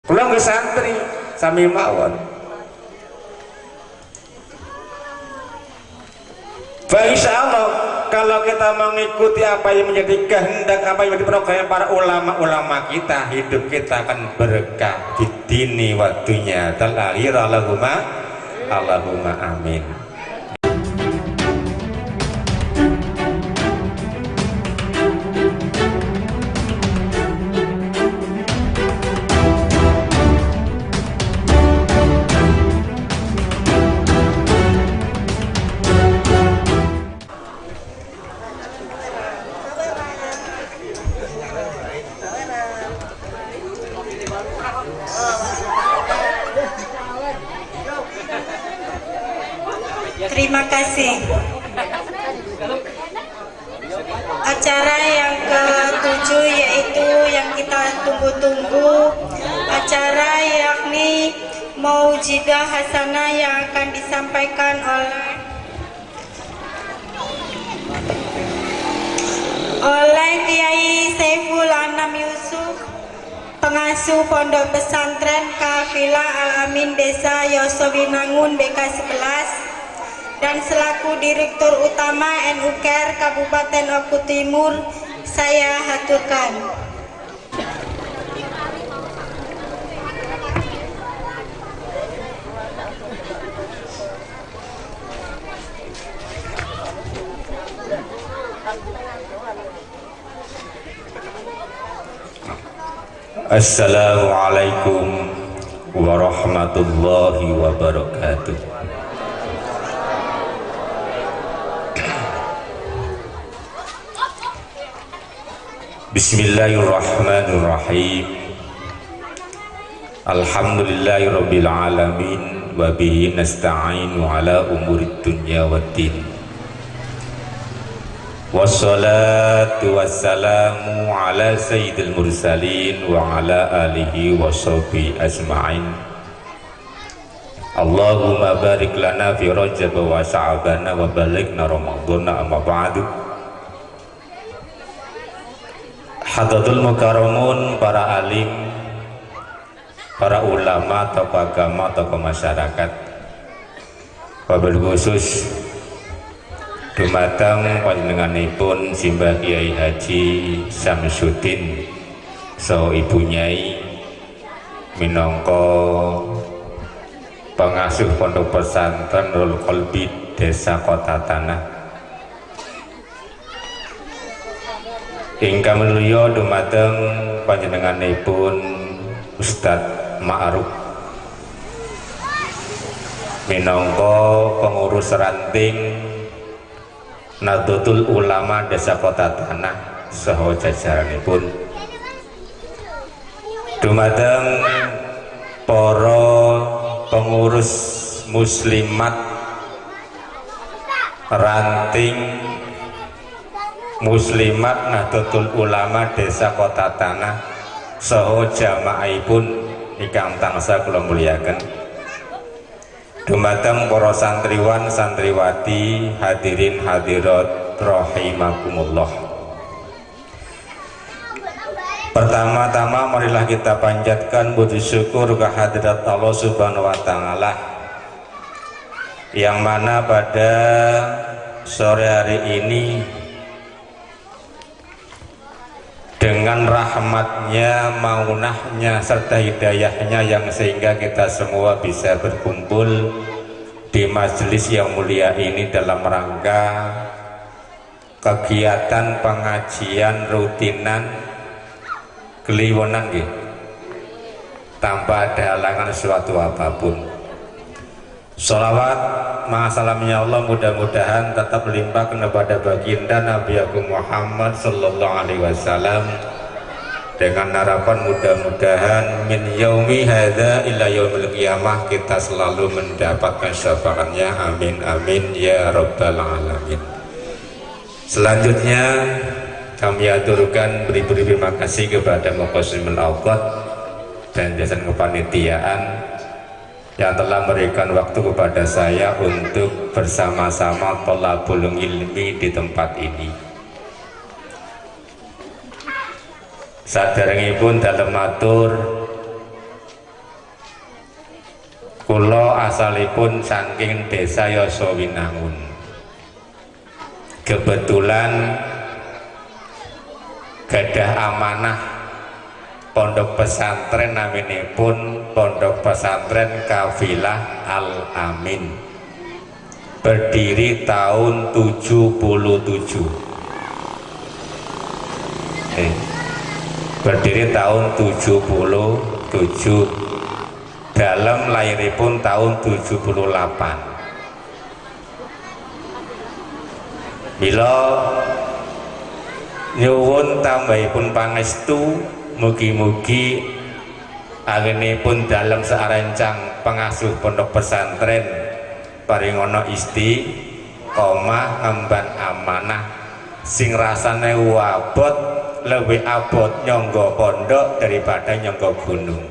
Kula nggih santri sami mawon. Insya Allah kalau kita mengikuti apa yang menjadi kehendak, apa yang menjadi program para ulama-ulama kita, hidup kita akan berkah di dini waktunya. Terakhir, Allahumma Allahumma amin. Terima kasih. Acara yang ketujuh yaitu yang kita tunggu-tunggu, acara yakni Maujidah Hasanah yang akan disampaikan oleh Kiai Saiful Anam Yusuf, pengasuh Pondok Pesantren Kafilah Al-Amin Desa Yosowinangun BK 11 dan selaku Direktur Utama NU Care Kabupaten Oku Timur, saya haturkan. Assalamualaikum warahmatullahi wabarakatuh. Bismillahirrahmanirrahim. Alhamdulillahirabbil alamin wa bihi nasta'inu ala umurid dunya waddin. Wassalatu wassalamu ala sayyidil mursalin wa ala alihi wa sahbihi ajma'in. Allahumma barik lana fi Rajab wa Sya'bana wa balighna Ramadhana, amma ba'du. Hadratul mukarramun, para alim, para ulama, tokoh agama, tokoh masyarakat, wabil khusus dumateng panjenenganipun Simbah Kiai Haji Samsudin saha Ibu Nyai minangka pengasuh Pondok Pesantren Nurul Qolbi Desa Kota Tanah. Ingkang mulya dumateng panjenenganipun Ustadz Ma'ruf minangka pengurus ranting Nahdlatul Ulama Desa Kota Tanah saha jajaranipun, dumateng para pengurus muslimat ranting Muslimat Nahdlatul Ulama Desa Kota Tanah saha jamaahipun ingkang tansah kula mulyakaken, dumateng para santriwan santriwati, hadirin hadirat rahimakumullah. Pertama-tama marilah kita panjatkan puji syukur kehadirat Allah Subhanahu wa taala, yang mana pada sore hari ini dengan rahmatnya, maunahnya, serta hidayahnya yang sehingga kita semua bisa berkumpul di majelis yang mulia ini dalam rangka kegiatan pengajian rutinan kliwonan nggih, tanpa ada halangan suatu apapun. Sholawat masalamnya Allah mudah-mudahan tetap limpah kepada baginda Nabi Agung Muhammad Sallallahu Alaihi Wasallam, dengan harapan mudah-mudahan min yaumi hadza ila yaumil qiyamah kita selalu mendapatkan syafaatnya. Amin amin ya rabbal alamin. Selanjutnya kami aturkan beribu terima kasih kepada Muqassimul Awqat dan jajaran kepanitiaan yang telah memberikan waktu kepada saya untuk bersama-sama thalabul ilmi di tempat ini. Saderengipun dalem matur Kula asalipun saking Desa Yosowinangun. Kebetulan gadah amanah pondok pesantren naminipun Pondok Pesantren Kafilah Al Amin. Berdiri tahun 77. Berdiri tahun 77. Dalam lahiripun tahun 78. Mila nyuwun tambahipun pangestu, mugi-mugi anggenipun dalem sarencang pengasuh pondok pesantren paringono istiqomah ngemban amanah sing rasane abot, lebih abot nyangga pondok daripada nyangga gunung.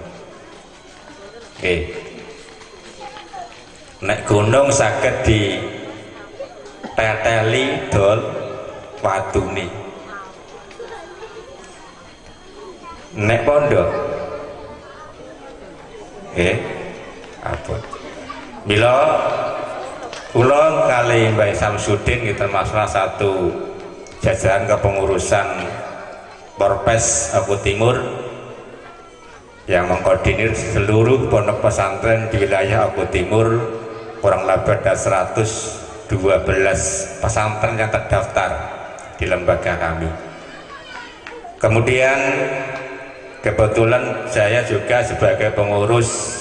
Oke. Nek gunung saged di teteli dol watune. Nek pondok abot. Mila kula kali Mbah Samsudin kita masalah satu jajaran kepengurusan Porpes Oku Timur yang mengkoordinir seluruh pondok pesantren di wilayah Oku Timur, kurang lebih ada 112 pesantren yang terdaftar di lembaga kami. Kemudian kebetulan saya juga sebagai pengurus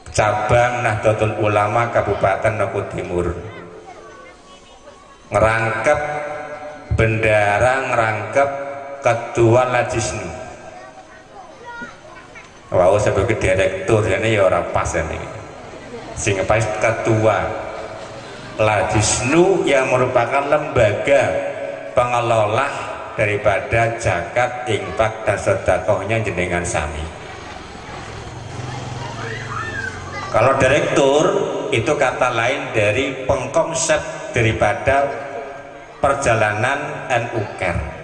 cabang Nahdlatul Ulama Kabupaten Oku Timur, ngerangkep bendara, ngerangkep ketua Lazisnu. Wow, sebagai direktur ini ya orang pas ini. Sing pas ketua Lazisnu yang merupakan lembaga pengelola daripada zakat, infak dan sedekahnya jenengan sami. Kalau direktur itu kata lain dari pengkonsep daripada perjalanan NU Care.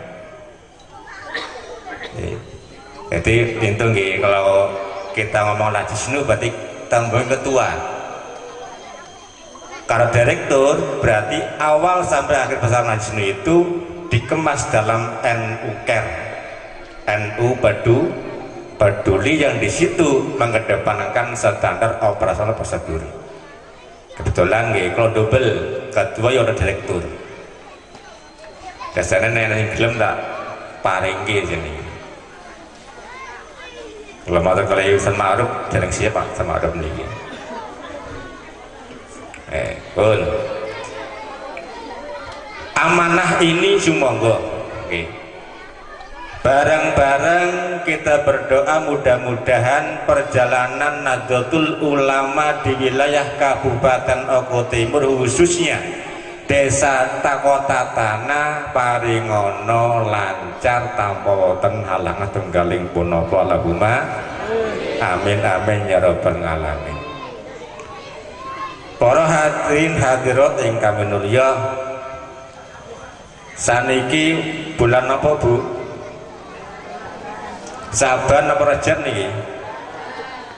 Jadi itu nggih, kalau kita ngomong Lazisnu berarti tambah ketua. Kalau direktur berarti awal sampai akhir pesantren Lazisnu itu dikemas dalam NU Care, NU Peduli, yang di situ mengedepankan standar operasional prosedur. Kebetulan nggih kalau double ketua ya udah direktur. Dasarnya nek gelem tak paringke jenenge. Kalau mau kalau Ustaz Ma'ruf jarang siap Pak sama Ma'ruf niki. Pun. Amanah ini sumangga. Nggih. Bareng-bareng kita berdoa mudah-mudahan perjalanan Nahdlatul Ulama di wilayah Kabupaten Oku Timur khususnya Desa Takota Tanah paringono lancar tanpa wonten halangan tunggaling punapa Allahumma amin amin ya rabbal alamin. Para hadirin hadirat ingkang minulya, saniki bulan napa Bu? Saban napa Rajab niki?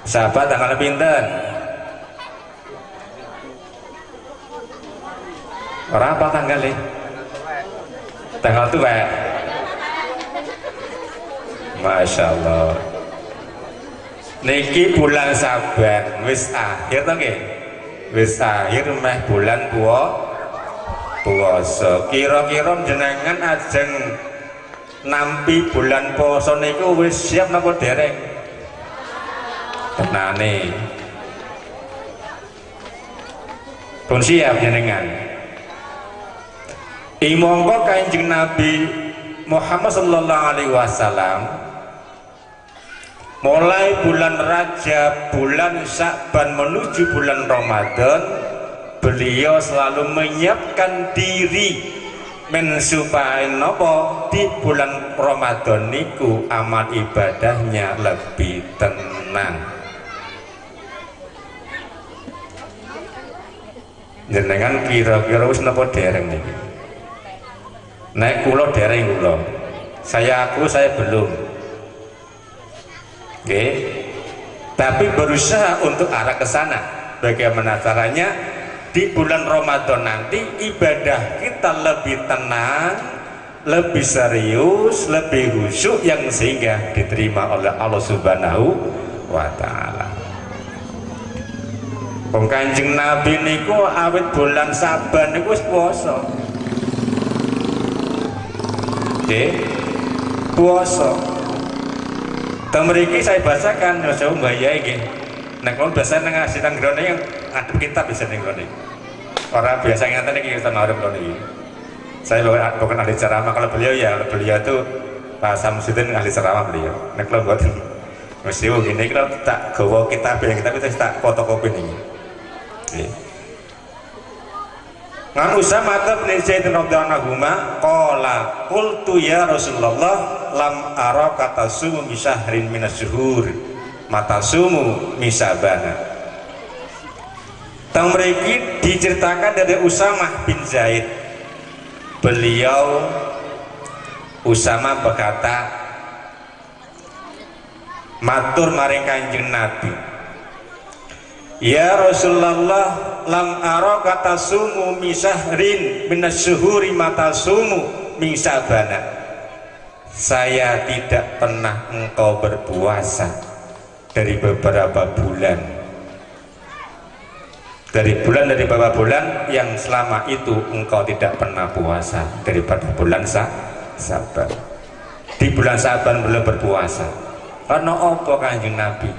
Saban tanggal pinten? Ora apa tanggal e? Tanggal tuwek. Masya Allah. Niki bulan Saban wis akhir to nggih? Wis akhir meh bulan puasa. Kira-kira jenengan ajeng nampi bulan puasa niku wis siap napa dereng? Tenane. Pun siap jenengan. Imongko Kanjeng Nabi Muhammad sallallahu alaihi wasallam mulai bulan Rajab, bulan Sya'ban menuju bulan Ramadan, beliau selalu menyiapkan diri men supaya nopo di bulan Ramadan niku amal ibadahnya lebih tenang. Jenengan kira-kira wis napa dereng niki? Nek kula dereng kula. Saya aku saya belum. Nggih. Tapi berusaha untuk arah ke sana. Bagaimana caranya? Di bulan Ramadan nanti ibadah kita lebih tenang, lebih serius, lebih khusyuk, yang sehingga diterima oleh Allah Subhanahu wa Ta'ala. Wong Kanjeng Nabi niku awit bulan Saban niku wis puasa. Nggih, puasa. Teng mriki saya bacakan ya jauh Mbah Yai nggih. Nek kula biasa nang ngasih teng ngrone yang ngadep kitab bisa ning ngrone. Ora biasa ngaten iki Ustaz Ma'ruf kula niki. Saya bukan ahli ceramah, kalau beliau ya, kalau beliau itu Pak Samsudin ahli ceramah beliau. Nek kula mboten. Mesti ngene iki tak gawa kitab yang kitab itu tak fotokopi niki. Nggih. Ngan Usama bin Zaid radhiyallahu anhu qala qultu ya Rasulullah lam araka tasumu min syahrin minasy-syuhur matasumu misabana. Teng mriki diceritakan dari Usamah bin Zaid. Beliau Usama berkata matur maring Kanjeng Nabi, ya Rasulullah lam araka tasumu min syahrin minasy-syuhuri matasumu min sabana. Saya tidak pernah engkau berpuasa dari beberapa bulan, dari beberapa bulan yang selama itu engkau tidak pernah puasa daripada bulan Saban. Di bulan Saban belum berpuasa. Karena apa Kanjeng Nabi?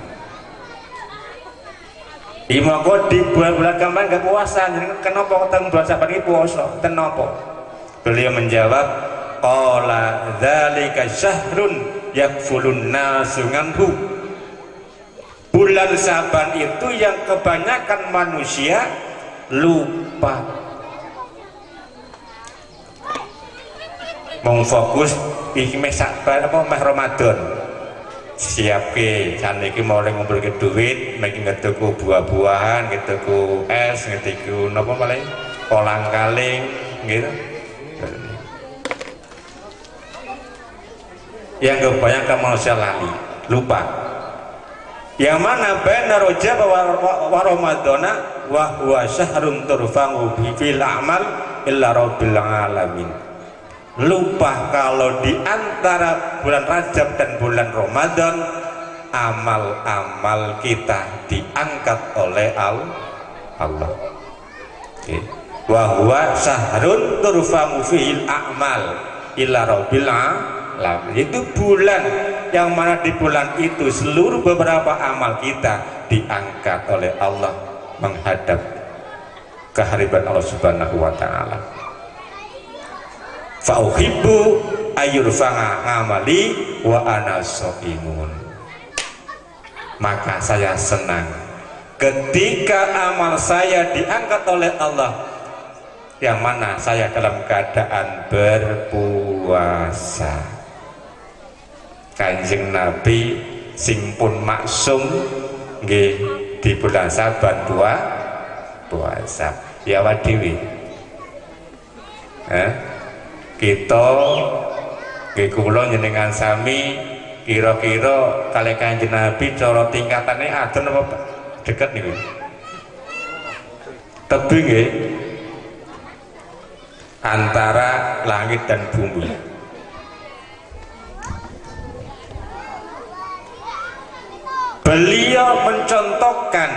Imoko di bulan-bulan kemarin gak puasa, kenapa ketemu bulan Saban ini puasa? Kenapa? Beliau menjawab, qala dzalika syahrun yakfulun nasu nganhu. Bulan Saban itu yang kebanyakan manusia lupa. Mong fokus iki meh Saban apa meh Ramadan. Siapke saniki mulai ngumpulke duit, meh ngetuku buah-buahan, ngetuku es, ngetuku napa malih kolang-kaling gitu. Yang kebanyakan manusia lali, lupa. Yang mana baina Rajab wa Ramadhana wa huwa syahrun turfa'u fil a'mal illa rabbil alamin. Lupa kalau di antara bulan Rajab dan bulan Ramadan amal-amal kita diangkat oleh Allah. Okay. Wa huwa syahrun turfa'u fil a'mal illa rabbil alamin. Itu bulan yang mana di bulan itu seluruh beberapa amal kita diangkat oleh Allah menghadap kehadiran Allah Subhanahu wa Ta'ala. Fa uhibbu ayyurfa'a amali wa ana shaimun. Maka saya senang ketika amal saya diangkat oleh Allah, yang mana saya dalam keadaan berpuasa. Kanjeng Nabi sing pun maksum nggih di bulan Saban puasa. Ya awak dhewe. Kita nggih kula njenengan sami kira-kira kalih Kanjeng Nabi cara tingkatane adon apa deket niku? Tebih nggih. Antara langit dan bumi. Beliau mencontohkan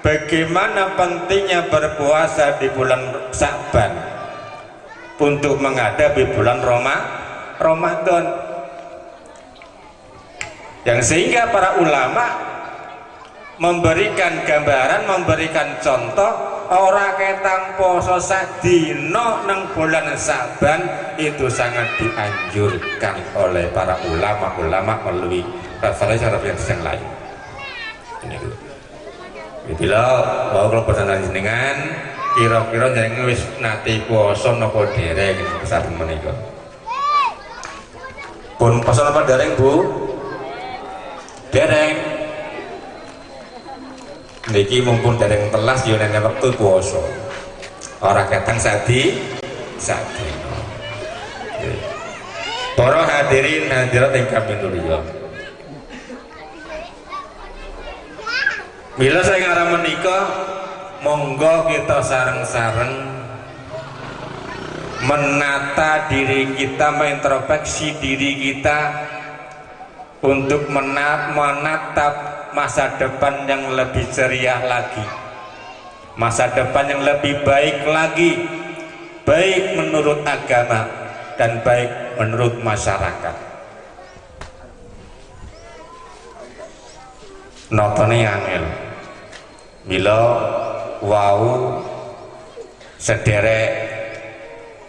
bagaimana pentingnya berpuasa di bulan Sa'ban untuk menghadapi bulan Ramadan. Yang sehingga para ulama memberikan gambaran, memberikan contoh ora ketang poso sadina nang bulan Sa'ban itu sangat dianjurkan oleh para ulama-ulama melalui referensi yang lain. Ini bila mau kalau pesanan jenengan kira-kira jenengan wis nate puasa napa dereng saben menika. Pun puasa napa dereng, Bu? Dereng. Niki mumpung dereng telas yo nek wektu puasa. Ora ketang sadi sadina. Para hadirin hadirat ingkang minulya. Bila saya ngarah menikah, monggo kita sareng-sareng menata diri kita, mengintrospeksi diri kita untuk menatap masa depan yang lebih ceria lagi, masa depan yang lebih baik lagi, baik menurut agama dan baik menurut masyarakat. Notone angel. Mila wau sederek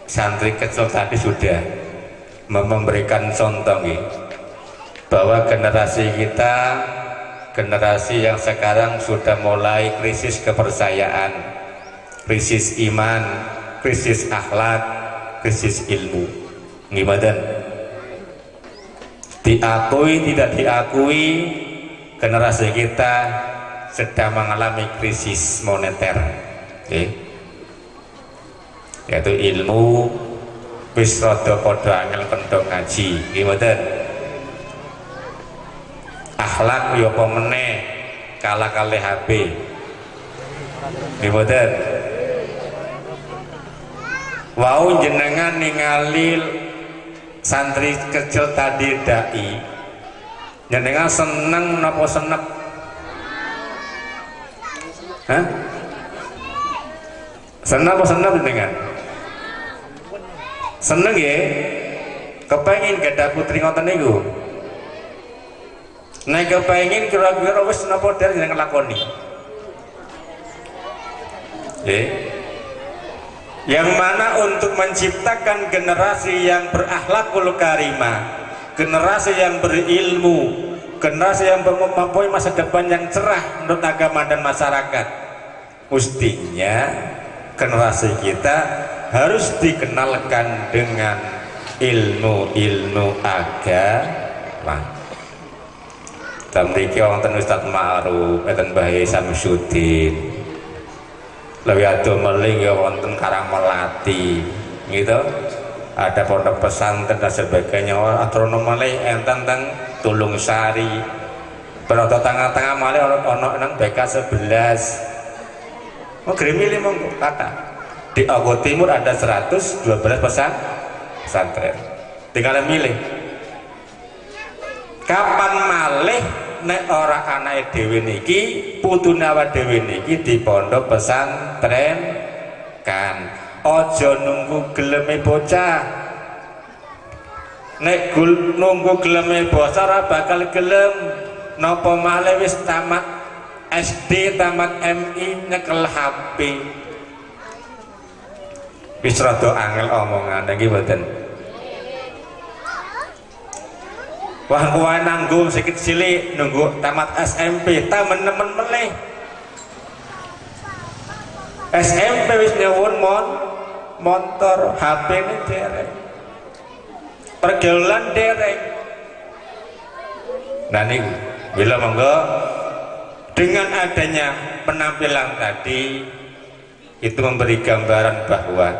santri kecil tadi sudah memberikan contoh nih, bahwa generasi kita, generasi yang sekarang sudah mulai krisis kepercayaan, krisis iman, krisis akhlak, krisis ilmu. Gimana? Diakui tidak diakui, generasi kita sedang mengalami krisis moneter. Okay. Yaitu ilmu wis rada padha angel kendho ngaji. Gimana? Akhlak ya apa meneh kalah kalih HP. Gimana? Wau jenengan ningali santri kecil tadi dai, jenengan seneng napa senep? Hah? Seneng apa senep jenengan? Seneng ya? Kepengin gadah putri ngoten niku. Nek kepengin kira-kira wis napa der jenengan lakoni. Nggih. Yang mana untuk menciptakan generasi yang berakhlakul karimah, generasi yang berilmu, generasi yang mempunyai masa depan yang cerah menurut agama dan masyarakat, mestinya generasi kita harus dikenalkan dengan ilmu-ilmu agama. Mriki wonten Ustaz Ma'ruf, enten Mbah Samsudin. Lebih adoh meling ya wonten Karang Melati, gitu. Ada pondok pesantren dan sebagainya. Atrono malih enten teng Tulung Sari. Berada tengah-tengah malih ana nang BK 11. Oh, milih monggo kata. Di Ogo Timur ada 112 pesantren. Tinggal milih. Kapan malih nek ora anake dhewe niki, putune awake dhewe niki di pondok pesantren kan. Aja nunggu geleme bocah. Nek nunggu geleme bocah ora bakal gelem. Napa malih wis tamat SD, tamat MI nyekel HP. Wis rada angel omongane iki mboten. Wah kuwi nanggung sikit cilik nunggu tamat SMP, temen-temen melih. SMP wis nyuwun motor, HP ini dereng. Pergaulan dereng. Nah niku, bila monggo dengan adanya penampilan tadi itu memberi gambaran bahwa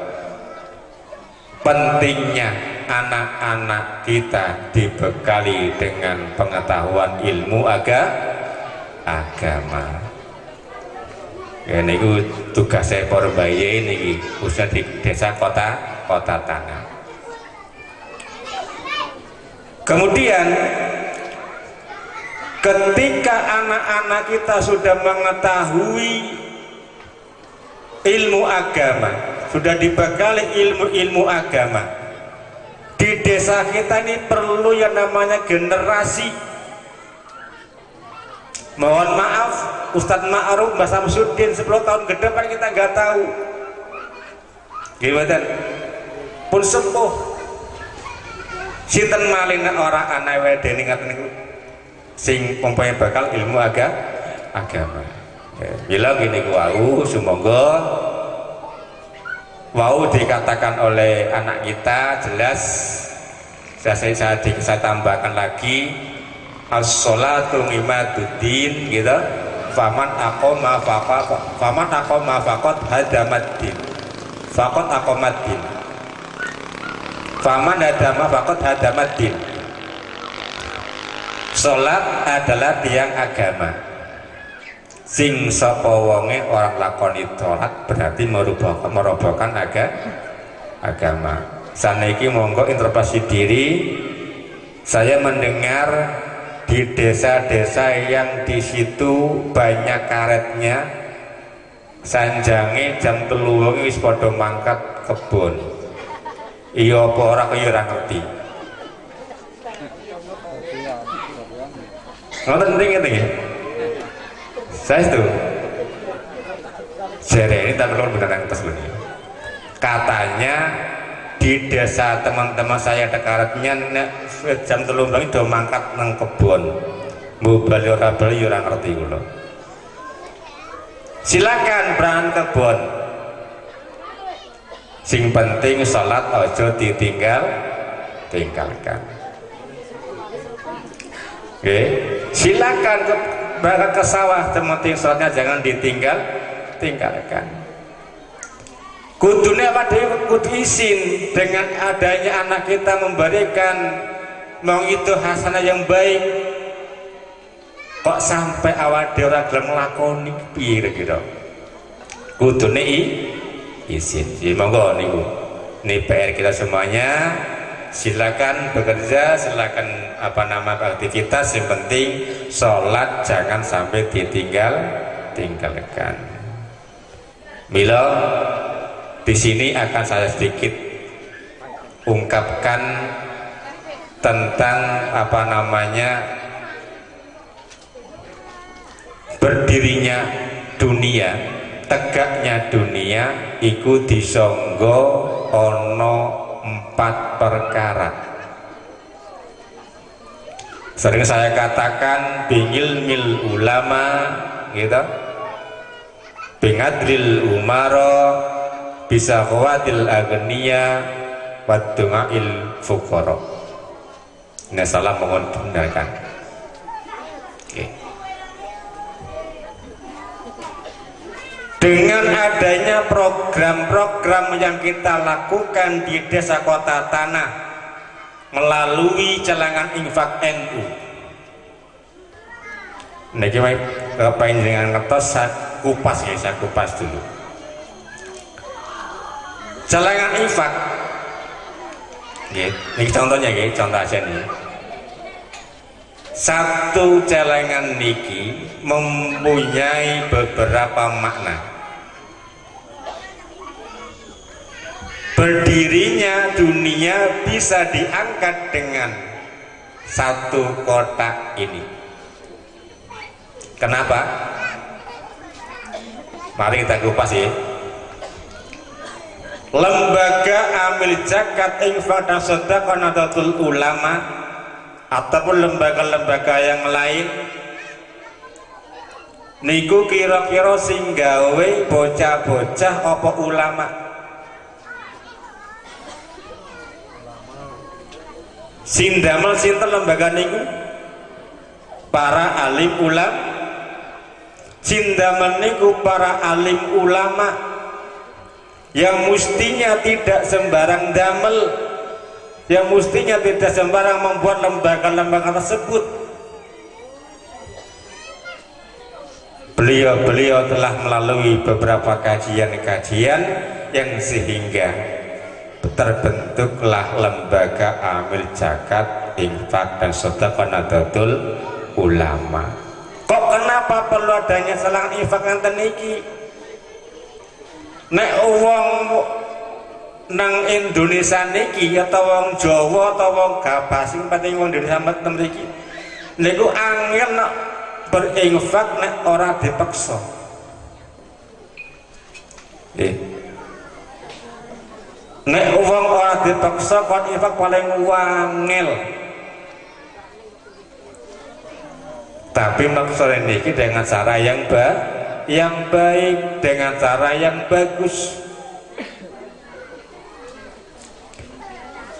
pentingnya anak-anak kita dibekali dengan pengetahuan ilmu agama. Ya niku tugas saya para bayi niki khususnya di desa kota tanah. Kemudian ketika anak-anak kita sudah mengetahui ilmu agama, sudah dibekali ilmu-ilmu agama, di desa kita ini perlu yang namanya generasi. Mohon maaf Ustadz Ma'ruf, Mbah Samsudin 10 tahun ke depan kita nggak tahu gimana pun sepuh sinten malih nek ora anake wedene ngaten niku sing mempunyai bakal ilmu agama. Bila gini wau sumangga wau dikatakan oleh anak kita jelas, saya tambahkan lagi as-sholatu imaduddin gitu. Faman aqama faman aqama faqad hadamaddin. Faqad aqamaddin. Faman hadama faqad hadamaddin. Salat adalah tiang agama. Sing sapa wonge ora nglakoni salat berarti merobohkan agama. Saniki monggo introspeksi diri. Saya mendengar di desa-desa yang di situ banyak karetnya, sanjange jam 3 wengi wis padha mangkat kebon. Iya apa ora kaya ora ngerti. Ngoten penting nggih. Saya itu jere ini tak perlu beneran kertas ini. Katanya di desa teman-teman saya ada karetnya nek jam 3 bengi do mangkat nang kebon. Mbuh bali ora bali ya ora ngerti kula. Silakan berangkat kebon. Sing penting salat aja ditinggal tinggalkan. Oke, silakan berangkat ke sawah, yang penting sholatnya jangan ditinggal tinggalkan. Kudune apa dhewe kudu izin dengan adanya anak kita memberikan itu hasanah yang baik. Kok sampai awak dhewe ora gelem nglakoni piye kira-kira? Kudune izin. Jadi monggo niku. Ini PR kita semuanya. Silakan bekerja, silakan aktivitas, yang penting sholat jangan sampai ditinggal tinggalkan. Mila di sini akan saya sedikit ungkapkan tentang berdirinya dunia, tegaknya dunia iku disangga ana 4 perkara. Sering saya katakan bingil mil ulama gitu, bingadril umaro, bisa khawatil agniya, wadungail fuqara. Ini salah mohon benarkan. Oke. Dengan adanya program-program yang kita lakukan di desa kota tanah melalui celengan infak NU. Niki panjenengan ngertos saya kupas ya, saya kupas dulu. Celengan infak. Nggih, niki contohnya nggih, contoh aja nih. Satu celengan niki mempunyai beberapa makna. Berdirinya dunia bisa diangkat dengan satu kotak ini. Kenapa? Mari kita kupas ya. Lembaga Amil Zakat Infak dan Sedekah Nahdlatul Ulama ataupun lembaga-lembaga yang lain niku kira-kira sing gawe bocah-bocah apa ulama? Sing damel sinten lembaga niku? Para alim ulama. Sing damel niku para alim ulama yang mestinya tidak sembarang damel, yang mestinya tidak sembarang membuat lembaga-lembaga tersebut. Beliau-beliau telah melalui beberapa kajian-kajian yang sehingga terbentuklah lembaga Amil Zakat, Infak dan Sedekah Nahdlatul Ulama. Kok kenapa perlu adanya selang infak ngenten iki? Nek wong nang Indonesia niki atau wong Jawa atau wong gabah sing penting wong Indonesia meten mriki niku angel nek berinfak nek ora dipaksa. Nek wong ora dipaksa kon infak paling wangel. Tapi maksudnya niki dengan cara yang baik, dengan cara yang bagus.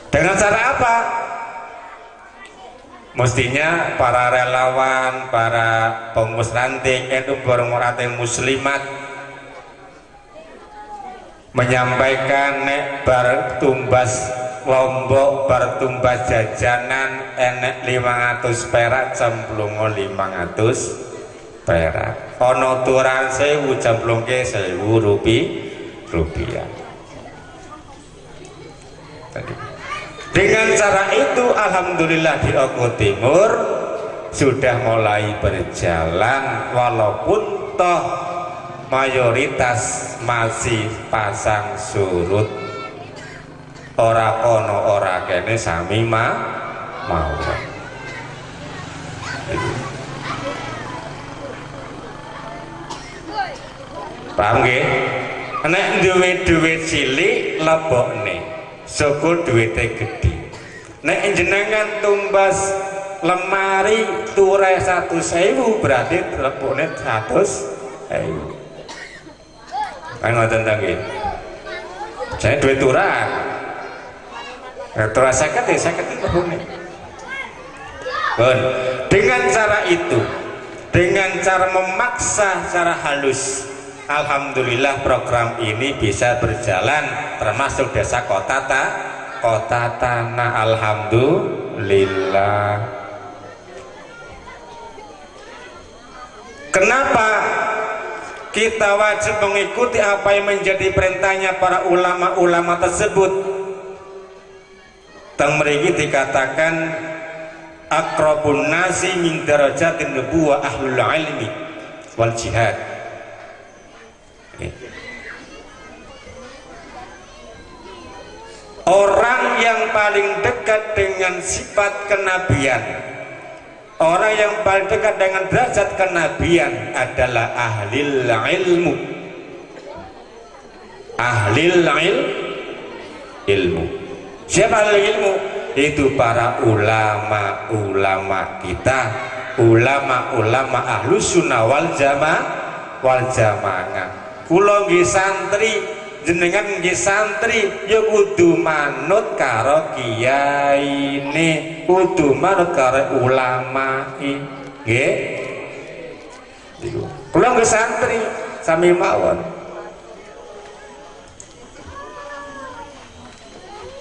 Dengan cara apa? Mestinya para relawan, para pengurus ranting, NU ranting muslimat menyampaikan nek bar tumbas lombok, bar tumbas jajanan enek 500 perak cemplungo 500 perak. Ana turahan 1000 cemplungke 1000 rupiah. Tadi. Dengan cara itu alhamdulillah di Oko Timur sudah mulai berjalan, walaupun toh mayoritas masih pasang surut. Ora kono ora kene sami mawon. Paham nggih? Nek duwe duit cilik lebokne, syukur duwite gedhe. Nek jenengan tumbas lemari ture 100.000 berarti lebokne 100.000. Kan ngoten ta nggih? Jane duit turah. Nek turah 50 ya 50 lebokne. Bon, dengan cara itu, dengan cara memaksa secara halus, alhamdulillah program ini bisa berjalan termasuk desa kota tanah. Alhamdulillah. Kenapa kita wajib mengikuti apa yang menjadi perintahnya para ulama-ulama tersebut? Teng mriki dikatakan aqrabun nasi min darajatin nubuwah ahlul ilmi wal jihad. Orang yang paling dekat dengan sifat kenabian, orang yang paling dekat dengan derajat kenabian adalah ahli ilmu. Ahli ilmu. Siapa ahli ilmu? Itu para ulama-ulama kita, ulama-ulama ahlus sunnah wal jamaah. Kula nggih santri, jenengan nggih santri, ya kudu manut karo kiyaine, kudu manut karo ulama nggih. Niku. Kula nggih santri sami mawon.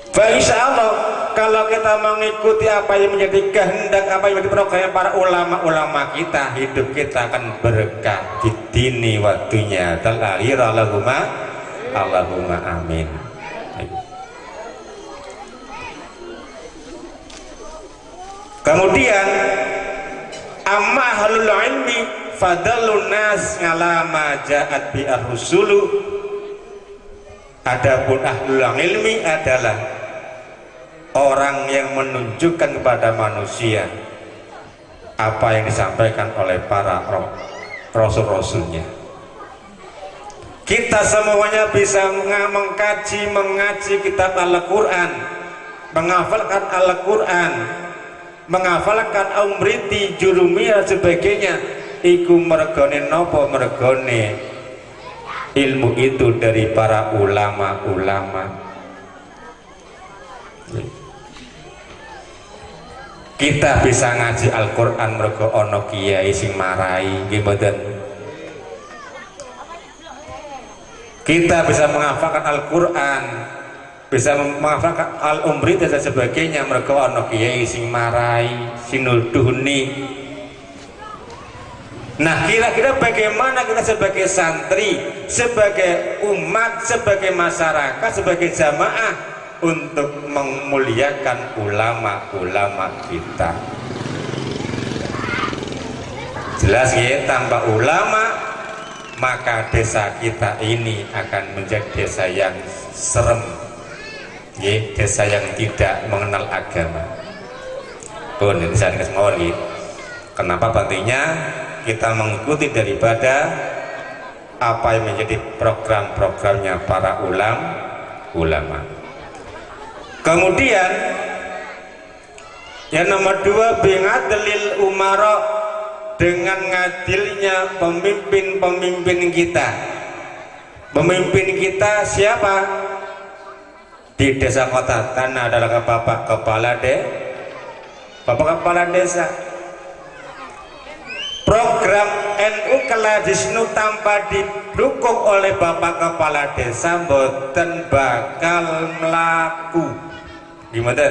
Fa insyaallah kalau kita mengikuti apa yang menjadi kehendak, apa yang menjadi program para ulama-ulama kita, hidup kita akan berkah di dini waktunya. Terlahir Allahumma Allahumma amin. Kemudian amma ahlul ilmi fadalun nas ala ma ja'at bi ar-rusulu. Adapun ahlul ilmi adalah orang yang menunjukkan kepada manusia apa yang disampaikan oleh para rasul-rasulnya. Kita semuanya bisa mengkaji, mengaji kitab Al-Quran, menghafalkan Al-Quran, menghafalkan Umriti, Jurumiyah dan sebagainya. Iku mergone nopo mergone ilmu itu dari para ulama-ulama. Kita bisa ngaji Al-Quran mergo ana kiai sing marai, nggih mboten? Kita bisa menghafalkan Al-Quran, bisa menghafalkan Al-Umri dan sebagainya mergo ana kiai sing marai, sing nuduhni. Nah, kira-kira bagaimana kita sebagai santri, sebagai umat, sebagai masyarakat, sebagai jamaah untuk memuliakan ulama-ulama kita? Jelas ya, tanpa ulama maka desa kita ini akan menjadi desa yang serem, ya, desa yang tidak mengenal agama. Pun ini saya kasih mawon, ya. Kenapa pentingnya kita mengikuti daripada apa yang menjadi program-programnya para ulama. Kemudian yang nomor 2, bingadlil umara, dengan ngadilnya pemimpin-pemimpin kita. Pemimpin kita siapa? Di desa kota tanah adalah bapak kepala bapak kepala desa. Program NU Kelajisnu tanpa didukung oleh bapak kepala desa mboten bakal mlaku. Gimana?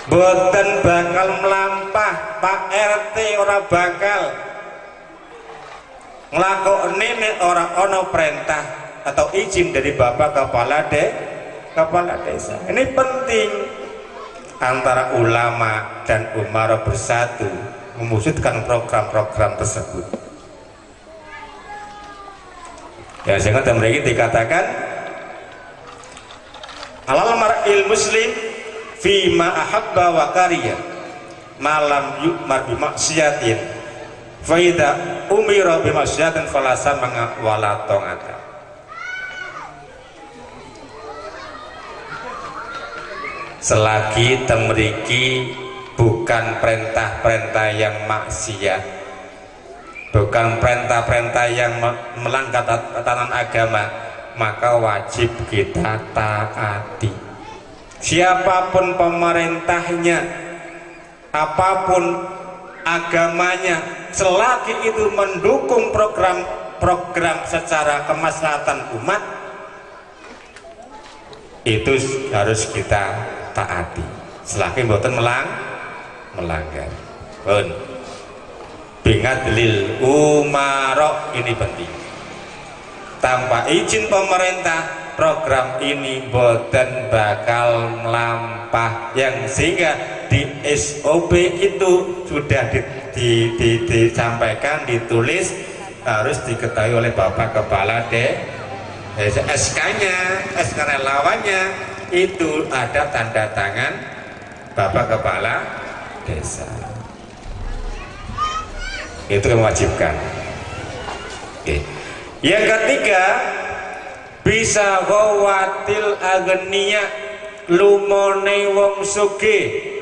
Boten bakal melampah, Pak RT ora bakal nglakokne nek ora ana perintah atau izin dari Bapak Kepala Desa. Ini penting antara ulama dan umara bersatu mewujudkan program-program tersebut. Ya, sehingga mereka dikatakan alal mar'il muslim fi ma ahabba wa kariya malam yu'mar bi maksiatin fa idza umira bi maksiatin fala sama wala tongata. Selagi temriki bukan perintah-perintah yang maksiat, bukan perintah-perintah yang melanggar tatanan agama, maka wajib kita taati. Siapapun pemerintahnya, apapun agamanya, selagi itu mendukung program-program secara kemaslahatan umat, itu harus kita taati. Selagi mboten melanggar. Pun bingadlil umaro, ini penting. Tanpa izin pemerintah, program ini boten bakal melampah, yang sehingga di SOP itu sudah disampaikan, ditulis, harus diketahui oleh Bapak Kepala Desa. SK-nya, SK relawannya itu ada tanda tangan Bapak Kepala Desa. Itu yang mewajibkan. Oke. Yang ketiga, bisa ghawatil agniya, lumone wong sugih.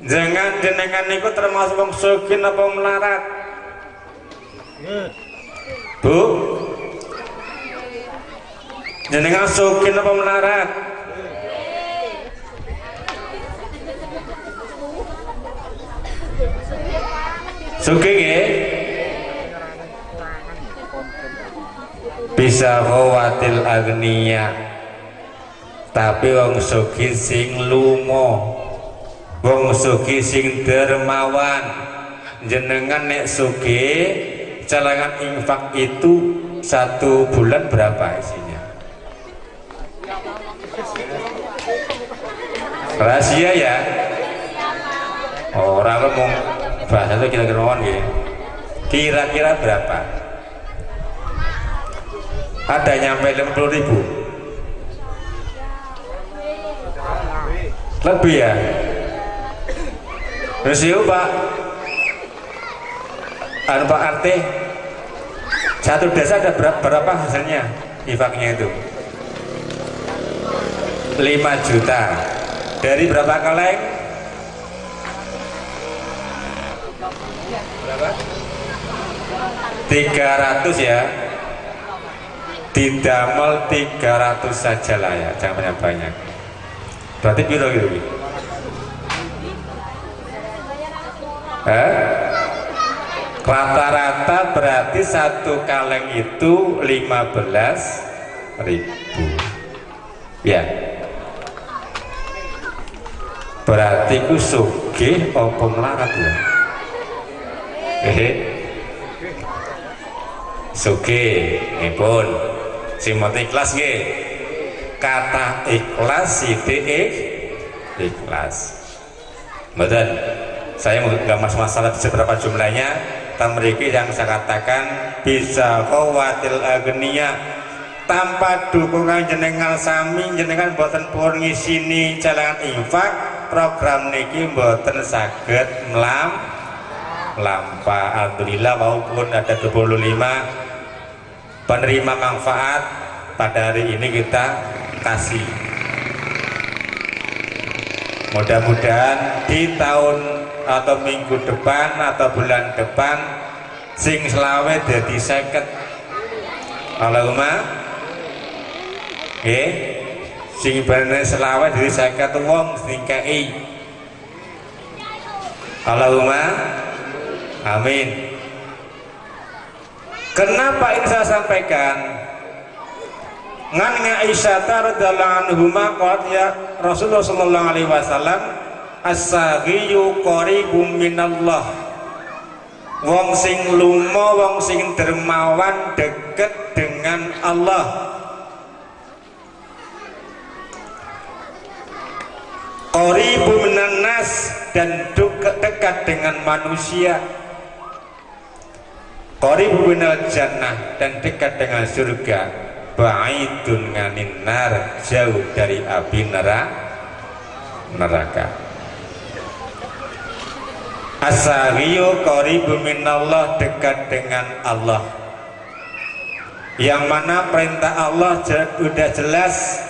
Jangan jenengan niku termasuk wong sugih napa melarat? Bu, jenengan sugih napa melarat? Sugih nggih? Bisa ghawatil agniya, tapi wong sugih sing lumo, wong sugih sing dermawan. Jenengan nek sugih, celengan infak itu 1 bulan berapa isinya? Rahasia ya? Orang ngomong bahasa itu kira-kira nggih. Kira-kira berapa? Ada nyampe 50.000? Lebih ya? Terus yuk Pak, anu Pak RT, satu desa ada berapa hasilnya infaknya itu? 5 juta. Dari berapa kaleng? Berapa? 300 ya. Didamel 300 saja lah ya, jangan banyak-banyak. Berarti piro gitu? Rata-rata berarti satu kaleng itu 15.000. Ya. Berarti ku sugih apa melarat ya? Sugih, nggih. Sing penting ikhlas nggih. Kata ikhlas sithik ikhlas. Mboten. Saya nggak masalah seberapa jumlahnya. Mriki yang saya katakan bisa qawatil agniya, tanpa dukungan jenengan sami, jenengan mboten purun ngisini celengan infak, program niki mboten saged melampah. Alhamdulillah maupun ada 25 penerima manfaat pada hari ini kita kasih. Mudah-mudahan di tahun atau minggu depan atau bulan depan sing selawe dadi 50. Allahumma nggih, sing bener selawe dadi 50 wong sing kei. Allahumma amin. Kenapa ini saya sampaikan? Ngan Aisyah radhiyallahu anhuma qalat ya Rasulullah sallallahu alaihi wasallam, As-saghiyu qaribum minallah. Wong sing lumo, wong sing dermawan deket dengan Allah. Qaribu minan nas, dan dekat dengan manusia. Qaribu minal jannah, dan dekat dengan surga. Ba'idun nganin nar, jauh dari api neraka. As-saghiyu qaribu minallah, dekat dengan Allah. Yang mana perintah Allah sudah jelas.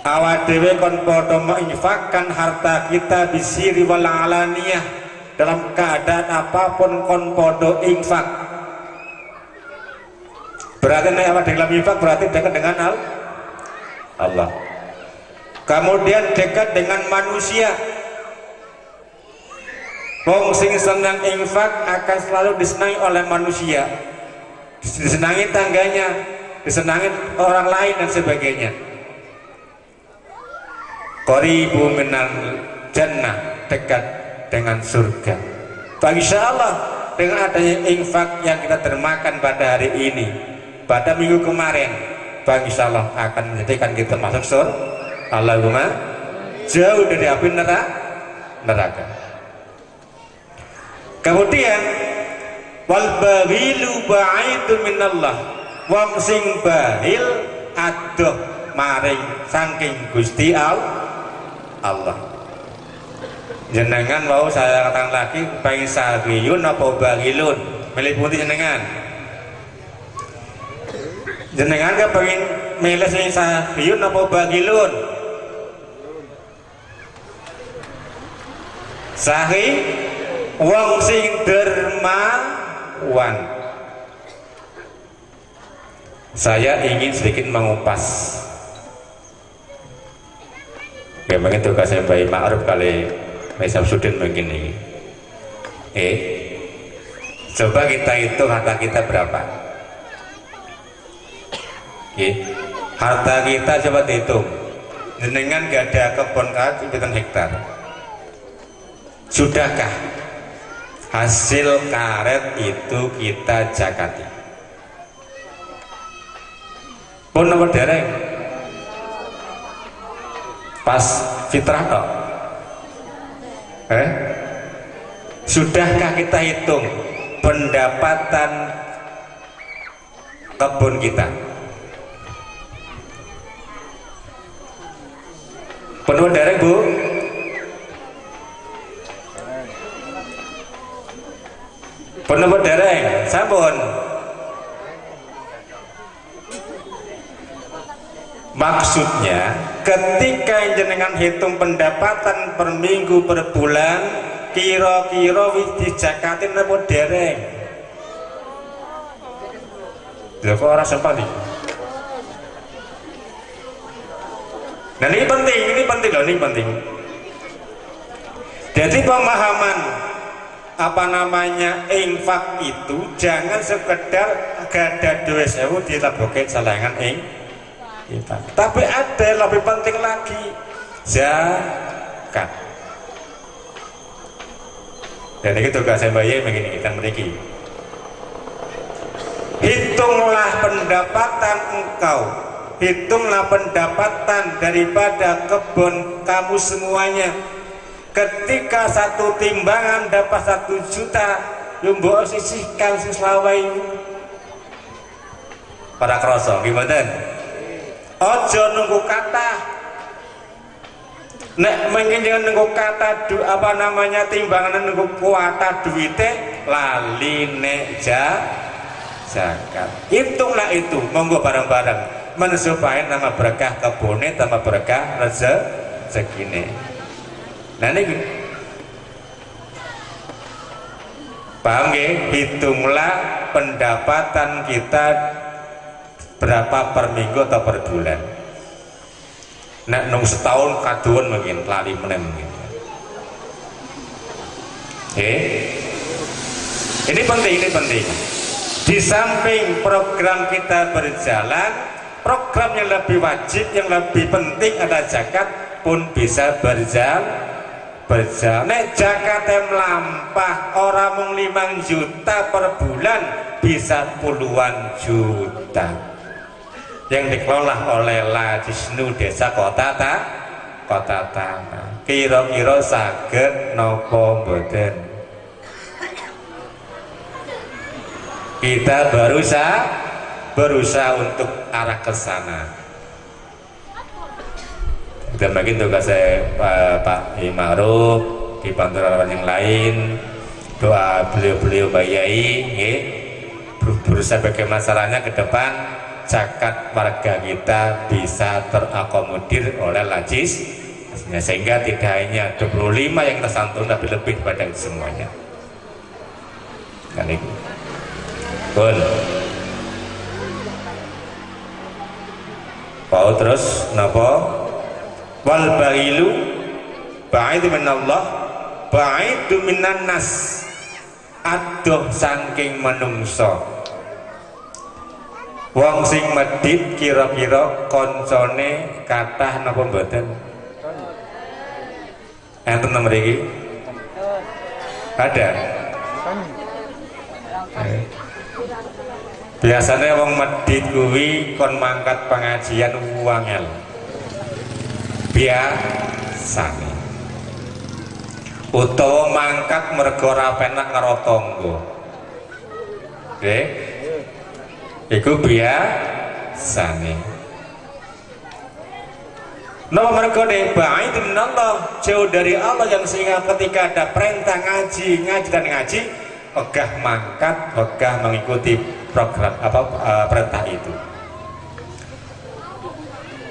Awak dhewe kon padha menginfakkan harta kita bisiri wal alaniyah, dalam keadaan apapun kon padha infak. Berarti nek awak dhewe infak berarti dekat dengan Allah. Kemudian dekat dengan manusia. Wong sing senang infak akan selalu disenangi oleh manusia, disenangi tangganya, disenangi orang lain dan sebagainya. Qaribu minal jannah, dekat dengan surga. Insya Allah dengan adanya infak yang kita dermakan pada hari ini, pada minggu kemarin, bang insya Allah akan menjadikan kita masuk surga. Allahumma, jauh dari api neraka. Kemudian wal baghilu ba'idu minallah, wong sing bahil adoh maring saking Gusti Allah. Jenengan mau saya katakan lagi, pengen saghiyun apa baghilun? Milih pundi jenengan? Jenengan kepengin milih sing saghiyun apa baghilun? Sahi wong sing dermawan. Saya ingin sedikit mengupas. Ya, mungkin tugasnya Mbak Ma'ruf kali Mbak Samsudin mungkin ini. Coba kita hitung harta kita berapa. Harta kita coba dihitung. Jenengan gak ada kebun karet pinten hektar. Sudahkah hasil karet itu kita zakati? Pun nomor dereng pas fitrah toh. Sudahkah kita hitung pendapatan kebun kita? Penuh dereng, Bu? Penuh dereng, sampun. Maksudnya ketika jenengan hitung pendapatan per minggu per bulan, kira-kira wis dijakatin napa dereng? Lha kok ora sempat iki? Nah ini penting loh, ini penting. Jadi pemahaman apa namanya infak itu jangan sekedar gada 2.000 dilebokke celengan ing infak. Tapi ada yang lebih penting lagi, zakat. Dan ini tugas saya Mbak begini, kita memiliki. Hitunglah pendapatan engkau, hitunglah pendapatan daripada kebun kamu semuanya. Ketika satu timbangan dapat 1 juta, yo mbok sisihkan sing selawe. Para kroso, gimana? Ojo nunggu kata. Nek mungkin jangan nunggu kata apa namanya timbangan nunggu kuota duwite lali nek zakat. Hitunglah itu, monggo bareng-bareng men supaya nama berkah kebone, tambah berkah rezekine. Nah ini paham nggih? Hitunglah pendapatan kita berapa per minggu atau per bulan. Nek nunggu setahun kaduan mungkin lali meneh mungkin. Ini penting, ini penting. Di samping program kita berjalan, program yang lebih wajib, yang lebih penting adalah zakat pun bisa berjalan. berjalan. Nek zakate mlampah ora mung 5 juta per bulan, bisa puluhan juta yang dikelola oleh Lazisnu Desa Kota Kota Tanah. Kira-kira saged napa mboten? Kita berusaha untuk arah ke sana. Dan bagi tugas saya Pak Ma'ruf, dibantu orang yang lain, doa beliau-beliau Pak Yai, berusaha bagaimana caranya ke depan zakat warga kita bisa terakomodir oleh Lazis, sehingga tidak hanya 25 yang tersantun, tapi lebih pada semuanya. Kan itu. Pun. Pau terus napa? Wal bahilu ba'idu minallah ba'idu minan nas, adoh saking menungso. Wong sing medhit kira-kira koncone kathah napa mboten? Enten mriki? Ada. Biasanya wong medhit kuwi kon mangkat pengajian wangel. Biasane. Utawa mangkat mergo ora penak karo tangga. Nggih. Iku biasane. Napa mergo ba'id minallah, jauh dari Allah, yang sehingga ketika ada perintah ngaji, ngaji dan ngaji, ogah mangkat, ogah mengikuti program apa perintah itu.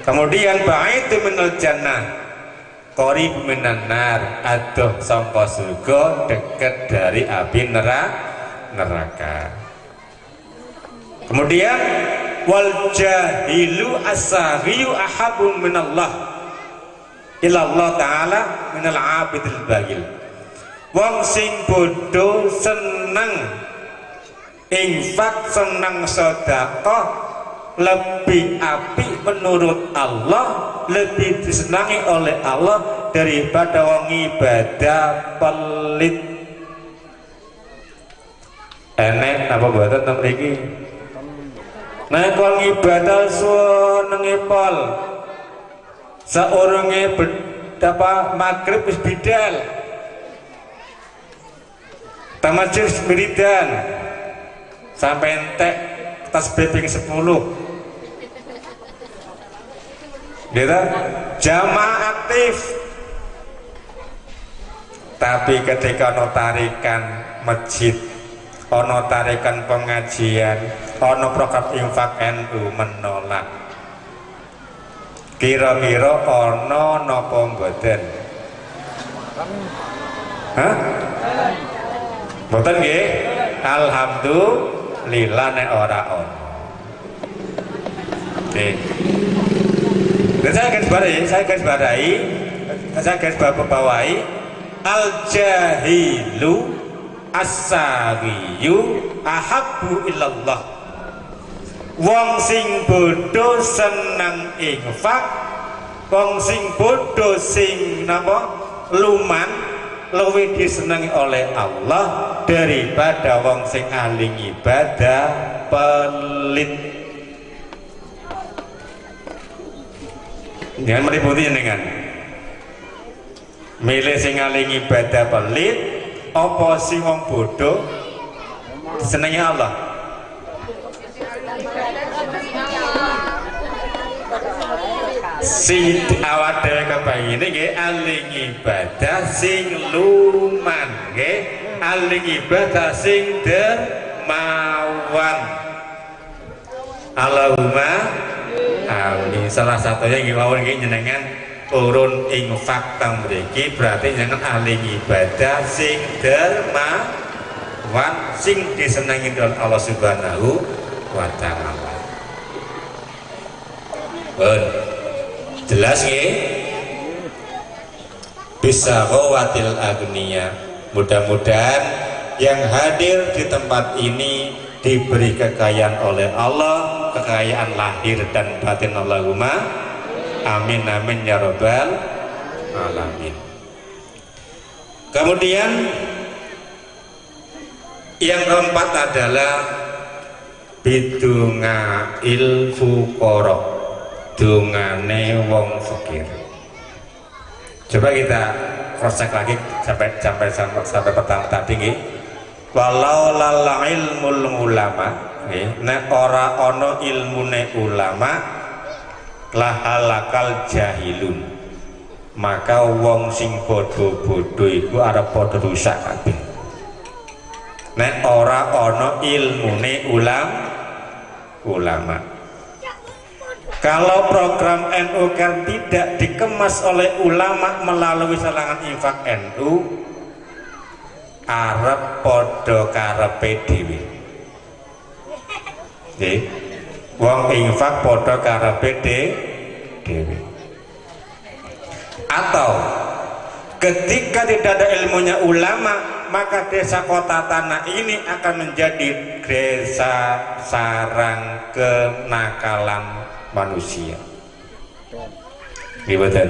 Kemudian ba'id minal jannah qarib minan nar, adoh sangka surga, dekat dari api neraka. Kemudian wal jahilu as-saghiyu ahabbu minallah ilallah ta'ala minal abidil bagil. Wong sing bodho seneng infak, seneng sedekah, lebih apik menurut Allah, lebih disenangi oleh Allah daripada wong ibadah pelit. Enek napa mboten teng mriki? Nek wong ibadah senenge pol, saurunge apa magrib wis bidal, teng masjid wiridan sampai entek tasbih ping 10. Gitu? Jamaah aktif, tapi ketika ono tarikan masjid, ono tarikan pengajian, ono program infak NU menolak. Kira-kira ono napa mboten? Hah? Mboten nggih? Alhamdulillah nek ora ono. Nggih. Dan saya garis bawahi al jahilu as-saghiyu ahabbu ilallah. Wong sing bodho seneng infak, wong sing bodho sing napa luman luwih disenengi oleh Allah daripada wong sing ahli ibadah pelit. Jangan meributi jenengan. Milih sing ahli ibadah pelit apa sing wong bodho disenengi Allah? Sing awak dhewe kepengine nggih ahli ibadah sing luman, nggih ahli ibadah sing dermawan. Allahumma amin. Salah satunya nggih mawon nggih jenengan urun infak teng mriki berarti jenengan ahli ibadah sing dermawan sing disenengi oleh Allah Subhanahu wa taala. Bon. Jelas nggih? Bisa ghawatil agniya. Mudah-mudahan yang hadir di tempat ini diberi kekayaan oleh Allah, kekayaan lahir dan batin. Allahumma amin amin ya rabbal alamin. Kemudian yang keempat adalah bidungail fuqara, dungane wong fakir. Coba kita cross check lagi sampai pertama tadi nggih. Walau lal ilmul ulama, nggih, nek ora ana ilmune ulama lahalakal jahilun, maka wong sing bodho-bodho iku arep padha rusak kabeh. Nek ora ana ilmune ulama. Kalau program NU kan tidak dikemas oleh ulama melalui serangan infak NU, arep padha karepe dhewe. Nggih. Wong infak padha karepe dhewe. Atau ketika tidak ada ilmunya ulama, maka desa kota tanah ini akan menjadi desa sarang kenakalan manusia. Nggih mboten?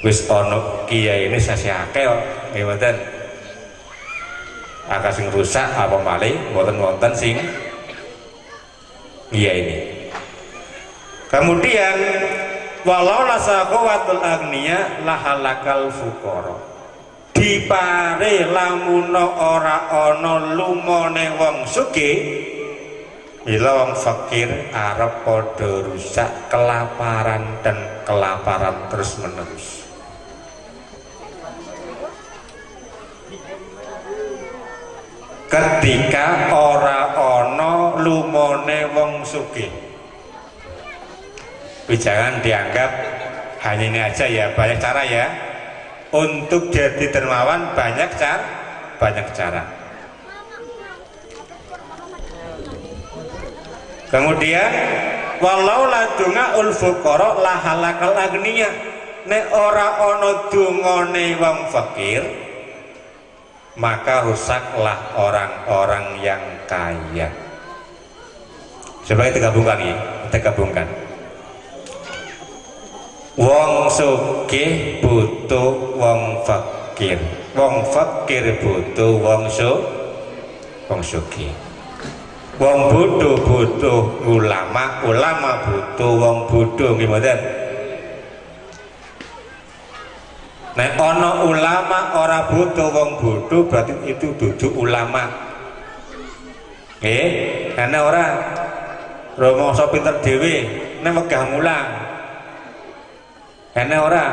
Wis ana kiai ini sasi akeh kok, nggih mboten? Akeh sing rusak apa malih mboten wonten sing kiai ini. Kemudian walau lasaqawatul agniya lahalakal fuqara. Dipare lamuno ora ana lumone wong sugih, mila wong fakir arep padha rusak kelaparan dan kelaparan terus menerus. Ketika ora ana lumone wong sugih, jangan dianggap hanya ini aja ya, banyak cara ya. Untuk jadi dermawan banyak cara. Kemudian walau la dungaul fuqara la halakal agniya, nek ora ana dungane wong fakir, maka rusaklah orang-orang yang kaya. Coba kita gabungkan ya, kita gabungkan. Wong sugih butuh wong fakir, wong fakir butuh wong sugih. Wong bodoh butuh ulama, ulama butuh wong bodoh, nggih mboten? Nek ana ulama ora butuh wong bodoh, berarti itu dudu ulama. Nggih, ana ora rumangsa pinter dhewe nek wegah mulang. Ana ora?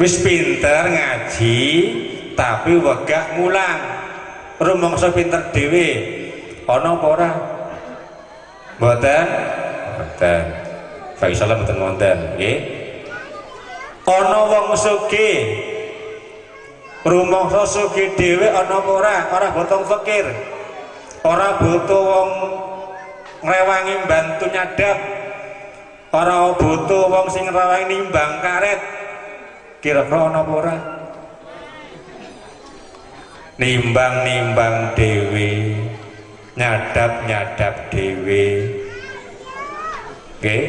Wis pinter ngaji tapi wegah mulang. Rumangsa pinter dhewe ana apa ora? Mboten? Mboten. Fa insyaallah mboten wonten, nggih. Ana wong sugih rumangsa sugih dhewe ana apa ora? Ora butuh fakir. Ora butuh wong ngrewangi bantu nyadap. Ora butuh wong sing ngrewangi nimbang karet. Kira-kira ana apa ora? Nimbang-nimbang dhewe, nyadap-nyadap dhewe. Nggih.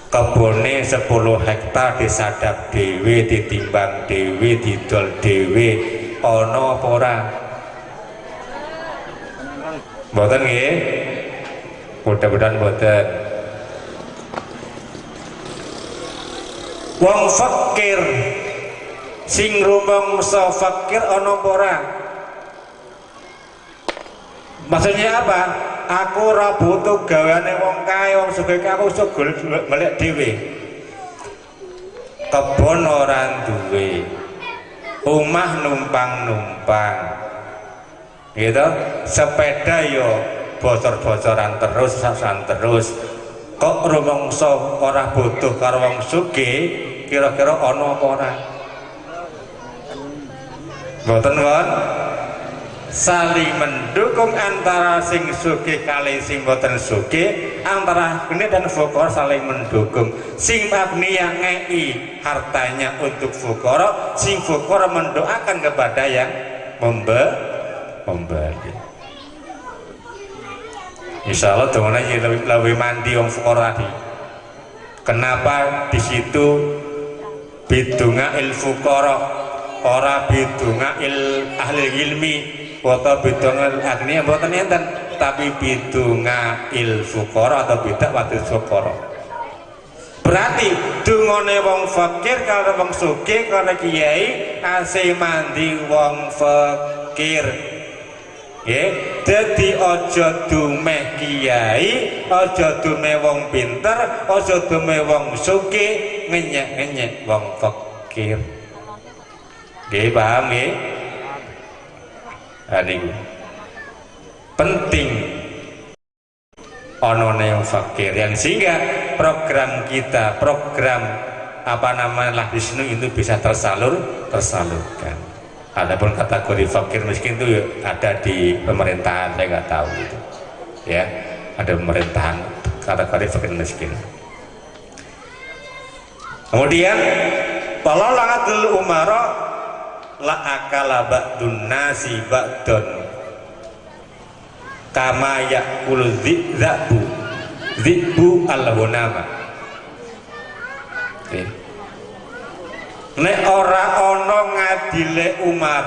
Kebone 10 hektar disadap dhewe, ditimbang dhewe, didol dhewe, ana apa ora? Mboten nggih? Mudah-mudahan mboten. Wong fakir sing rumangsa fakir ana apa ora? Maksudnya apa? Aku ora butuh gaweane wong kae, wong sugih kae, aku iso golek dhewe. Kebon ora duwe, omah numpang-numpang, gitu. Sepeda yo bocor-bocoran terus, sasan terus. Kok rumangsa ora butuh karo wong sugih, kira-kira ana apa ora? Mboten won. Saling mendukung antara sing sugih kali sing boten sugih, antara agni dan fuqara saling mendukung. Sing agni yang ngei hartanya untuk fuqara, sing fuqara mendoakan kepada yang memberi. Insya Allah dongane lebih mandi wong fuqara tadi. Kenapa di situ Bidunga il fuqara, ora bidunga il ahli ilmi atau bidunga agni mboten enten, tapi bidunga il fuqara atau bidak waktu fuqara. Berarti dungane wong fakir karo wong sugih karo kiai asih mandi wong fakir. Nggih, dadi aja dumeh kiai, aja dumeh wong pinter, aja dumeh wong sugih, ngenyek-ngenyek wong fakir. Nggih, paham nggih? Ha niku. Penting onone wong fakir yang sehingga program kita, program apa namanya Lazisnu itu bisa tersalurkan. Adapun kategori fakir miskin itu ada di pemerintahan, saya nggak tahu itu. Ya, ada pemerintahan kategori fakir miskin. Kemudian walau langatul umara la akala ba'dun nasi ba'dun kama ya'kulu dzi'bu dzi'bu al-hunama. Oke. Nek ora ana ngadile umar,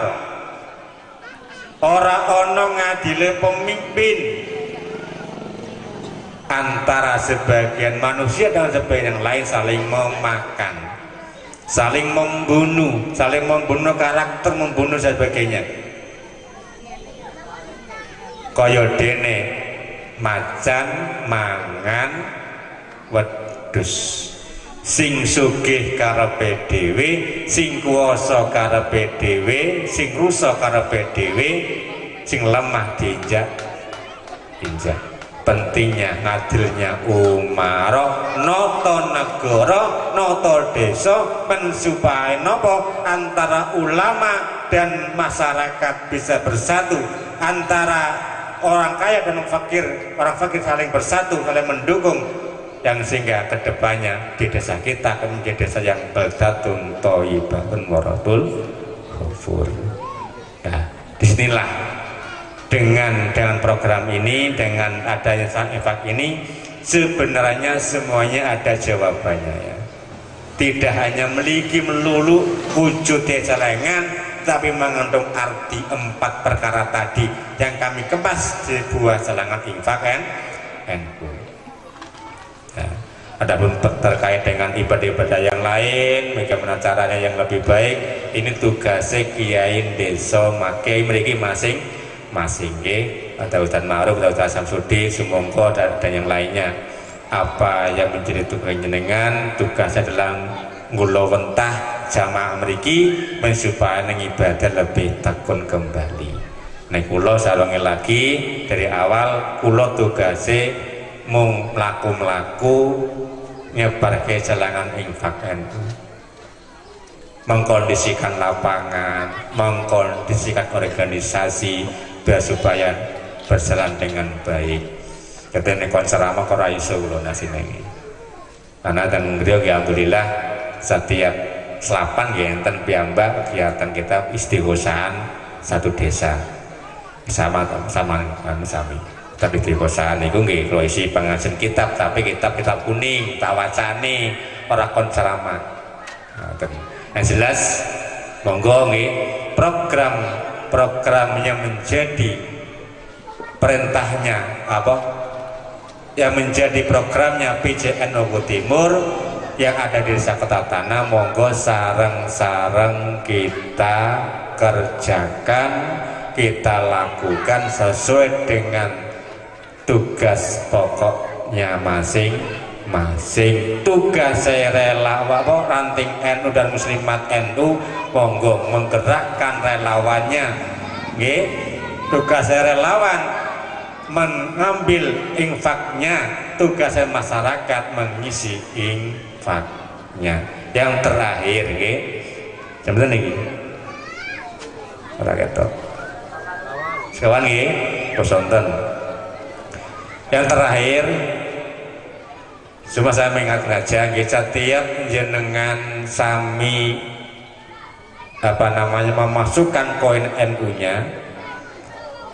ora ana ngadile pemimpin antara sebagian manusia dan sebagian yang lain saling memakan, saling membunuh, saling membunuh karakter, membunuh dan sebagainya. Kaya dene macan mangan wedhus, sing sugih karepe dhewe, sing kuwasa karepe dhewe, sing rusak karepe dhewe, sing lemah diinjak injak. Pentingnya ngadilnya umaro noto negara noto desa men supaya nopo antara ulama dan masyarakat bisa bersatu, antara orang kaya dan fakir, orang fakir saling bersatu, saling mendukung, yang sehingga kedepannya di desa kita akan menjadi desa yang baldatun thayyibatun waratul ghafur. Nah, disinilah dengan program ini, dengan adanya infak ini, sebenarnya semuanya ada jawabannya ya. Tidak hanya memiliki melulu wujud celengan, tapi mengandung arti empat perkara tadi yang kami kemas di sebuah celengan infak NU. Nah, adapun terkait dengan ibadah-ibadah yang lain, bagaimana caranya yang lebih baik, ini tugasnya kiai desa make mriki masing-masing nggih, ada Ustaz Ma'ruf, ada Ustaz Samsudi, Sumongko dan yang lainnya. Apa yang menjadi tugas jenengan, tugasnya dalam ngulawentah jamaah mriki supaya nang ibadah lebih tekun kembali. Nek kula sawangi lagi dari awal kula tugase mung mlaku-mlaku nyebarke celengan infak NU, mengkondisikan lapangan, mengkondisikan organisasi biar supaya berjalan dengan baik. Ketene kon ceramah kok ora iso kula nasine iki. Karena teng griya nggih alhamdulillah setiap selapan nggih enten piyambak kegiatan kita istighosahan satu desa sama sama sami. Tapi istighosahan niku nggih kula isi pengajian kitab, tapi kitab-kitab kuning tak wacane ora kon ceramah. Ngoten. Yang jelas monggo nggih programnya menjadi perintahnya apa? Yang menjadi programnya PCN Ogo Timur yang ada di Desa Kota Tanah, monggo sareng-sareng kita kerjakan, kita lakukan sesuai dengan tugas pokoknya masing-masing. Tugas saya relawan ranting NU dan Muslimat NU, monggo menggerakkan relawannya. Nggih, tugas saya relawan mengambil infaknya, tugasnya masyarakat mengisi infaknya. Yang terakhir nggih, jam pinten niki? Ora ketok. Sekawan nggih, sonten. Yang terakhir cuma saya mengingatkan aja nggih, setiap jenengan sami apa namanya memasukkan koin NU-nya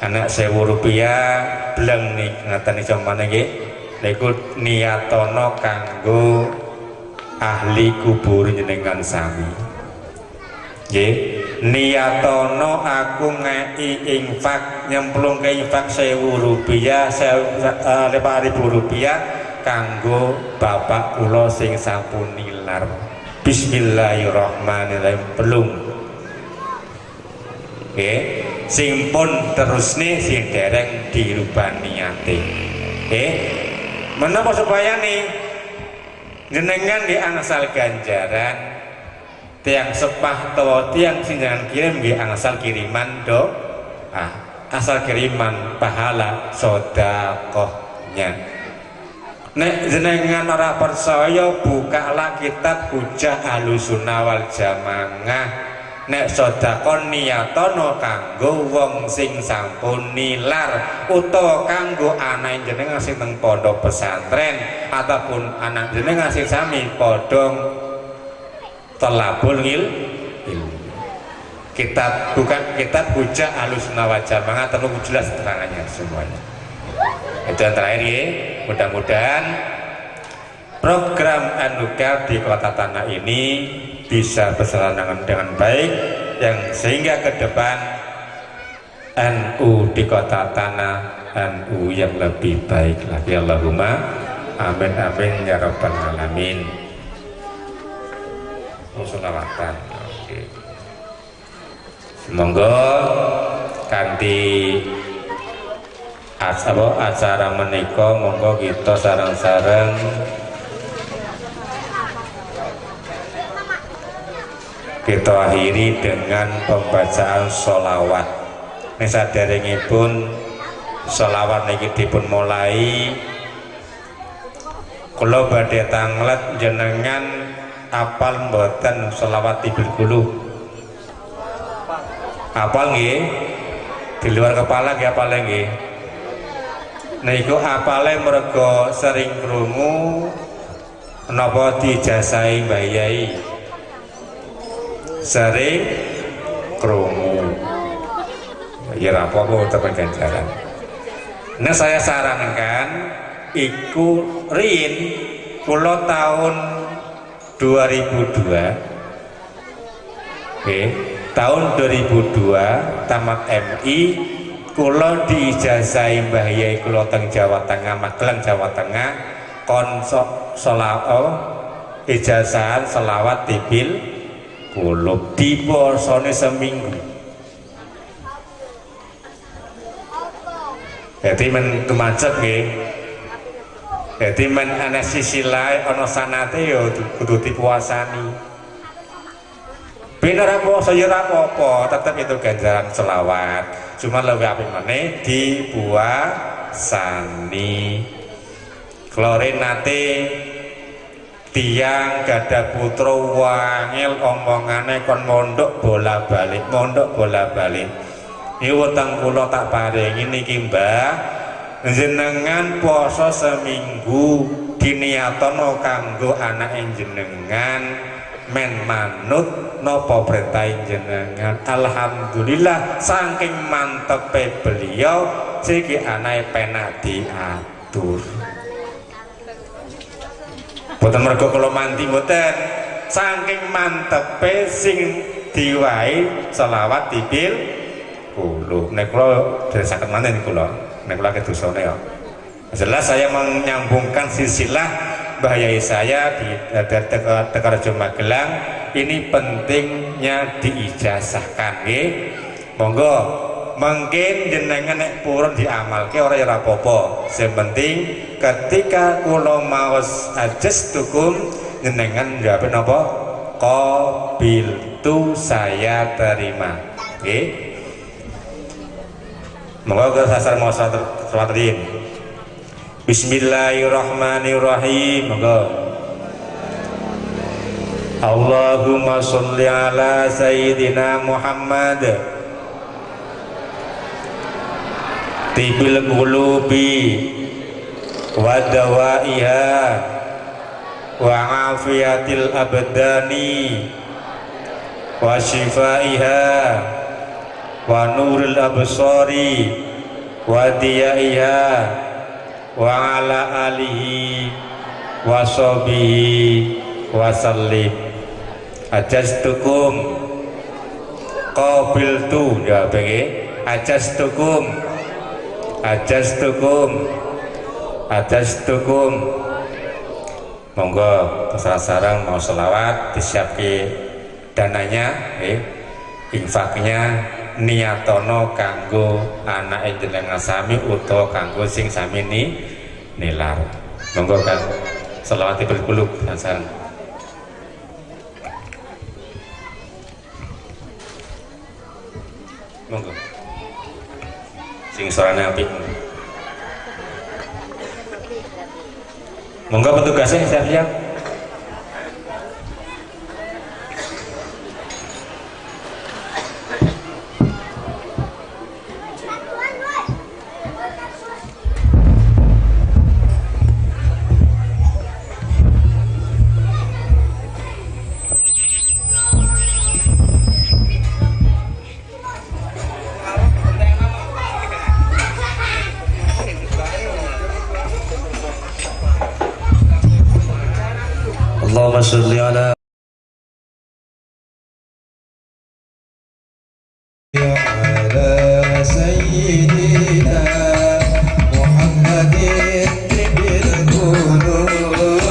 anak 1000 rupiah bleng nih ngaten iso maneh nggih niku niatono kanggo ahli kubur jenengan sami. Nggih, niatono aku ngeki infak, nyemplungke infak 1000 rupiah, 5000 rupiah kanggo bapak kula sing sampun nilar. Bismillahirrahmanirrahim. Belum. Nggih, sing pun terusne sing dereng dirubah niate. Nggih. Menapa supaya nih jenengan nggih angsal ganjaran tiang sepah utawa tiang sing jangan kirim nggih angsal kiriman do asal kiriman pahala sedekahnya. Nek jenengan ora percaya bukalah kitab Hujjah Ahlussunnah wal Jamaah. Nek sedekah niatono kanggo wong sing sampun nilar utawa kanggo anak jenengan sing teng pondok pesantren ataupun anak jenengan sing sami padha tolabul ilmu. Kitab bukan kitab Hujjah Ahlussunnah wal Jamaah terlalu jelas keterangannya semuanya. Itu yang terakhir ya. Mudah-mudahan program Anuka di Kota Tanah ini bisa berjalan dengan baik, yang sehingga ke depan NU di Kota Tanah NU yang lebih baik lagi. Allahumma amin amin ya rabbal alamin. Sholawatan. Oke. Monggo kanthi acara menika monggo kita sareng-sareng kita akhiri dengan pembacaan sholawat. Nek saderengipun sholawat niki dipun mulai, kula badhe tanglet jenengan apal mboten sholawat Tibil Qulub? Apal nggih? Di luar kepala nggih apale nggih? Niku apale mergo sering krungu napa dijasahi Mbah Yai? Sering krungu. Ya ora apa-apa tetep ganjaran. Nah saya sarankan iku riyin kula tahun 2002. Oke, tahun 2002 tamat MI kula diijazahi Mbah Yai kula teng Jawa Tengah, Magelang Jawa Tengah, kon selawat ijazahan selawat Tibil Qulub diposone seminggu. Jadi men kemacet nggih. Jadi men ana sisi lae ana sanate ya kudu dipuasani. Ben ora puasa ya ora apa-apa, tetep itu ganjaran selawat. Cuma lebih apik meneh dipuasani. Klorin nate tiang gadah putra wangel omongane kon mondok bola-balik, mondok bola-balik. Iki weteng kula tak paringi niki Mbah, jenengan puasa seminggu diniatono kanggo anake jenengan men manut napa perintah jenengan. Alhamdulillah saking mantepe beliau siki anake penak diatur. Boten mergo kula mandi mboten, saking mantepe sing diwai selawat Tibil Qulub. Nek kula dereng saged manten kula, nek kula kedosane ya. Jelas saya menyambungkan silsilah Mbah Yai saya di Tekarjo Magelang ini pentingnya diijazahkan nggih. Monggo mungkin jenengan nek purun diamalke ora ya ora apa-apa. Sing penting ketika kula maos ajestukum jenengan jawab napa? Qabiltu, saya terima. Nggih. Monggo ke sasar maos selawat riyin. Bismillahirrahmanirrahim. Monggo. Allahumma sholli ala sayyidina Muhammad tibil qulubi wa dawaiha wa afiyatil abdani wa shifaiha wa nuril absari wa diyaiha wa ala alihi wa sahbihi wasallim. Ajastukum qabiltu, ya bengi. Ajastukum, ajastukum, ajastukum. Monggo sarang mau selawat disiapke dananya, infaknya, niatono kanggo anake jenengan sami utawa kanggo sing sami ni nilar. Monggo kan selawat berkulub sarang. Monggo. Sing suarane apik. Monggo petugasnya siap-siap. Allahumma sholli ala sayyidina Muhammadin bil qulubi wa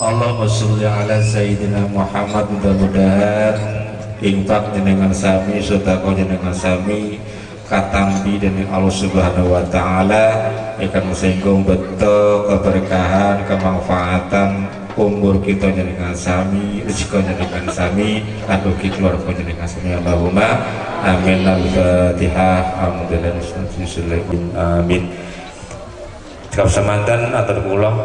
Allahumma sholli ala sayyidina Muhammad. Mudah-mudahan infak jenengan sami, sedekah jenengan sami katampi dening Allah Subhanahu wa taala, akan sehingga betul keberkahan, kemanfaatan umur kita jenengan sami, rezeki jenengan sami, lan ugi keluarga jenengan sami. Allahumma amin. Al-Fatihah. Alhamdulillah. Amin. Cekap semanten atur kula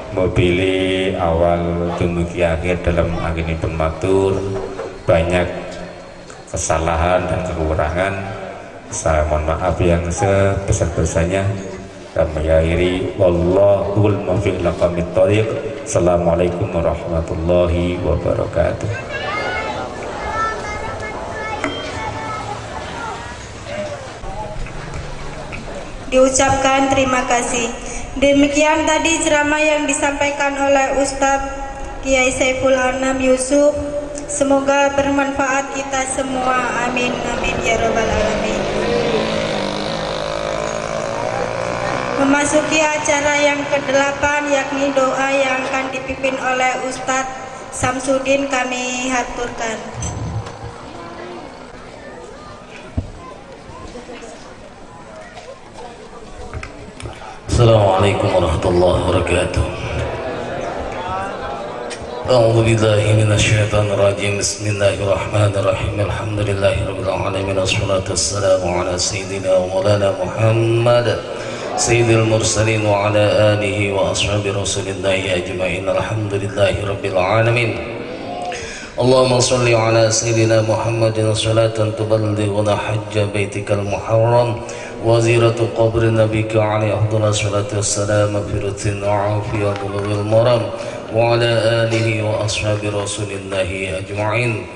mobili awal dumugi akhir dalam anggenipun matur banyak kesalahan dan kekurangan. Saya mohon maaf yang sebesar-besarnya. Kami akhiri, wallahul muwaffiq ila aqwamit thoriq. Assalamualaikum warahmatullahi wabarakatuh. Diucapkan terima kasih. Demikian tadi ceramah yang disampaikan oleh Ustadz Kiai Saiful Anam Yusuf. Semoga bermanfaat kita semua. Amin amin ya robbal alamin. Memasuki acara yang ke-8, yakni doa yang akan dipimpin oleh Ustadz Samsudin, kami haturkan. Assalamualaikum warahmatullahi wabarakatuh. A'udzu billahi minasyaitonir rajim. Bismillahirrahmanirrahim. Alhamdulillahirabbil alamin. Wassalatu wassalamu ala sayyidina wa maulana Muhammad sayyidil mursalin wa ala alihi wa ashabi rasulillahi ajma'in. Alhamdulillahirabbil alamin. Allahumma shalli ala sayyidina Muhammadin salatan tuballighuna hajja baitikal muharram wa ziyaratu qabri nabika alaihi afdhalus salatu wassalam fi rutin wa bulughil maram wa ala alihi wa ashabi rasulillahi ajma'in.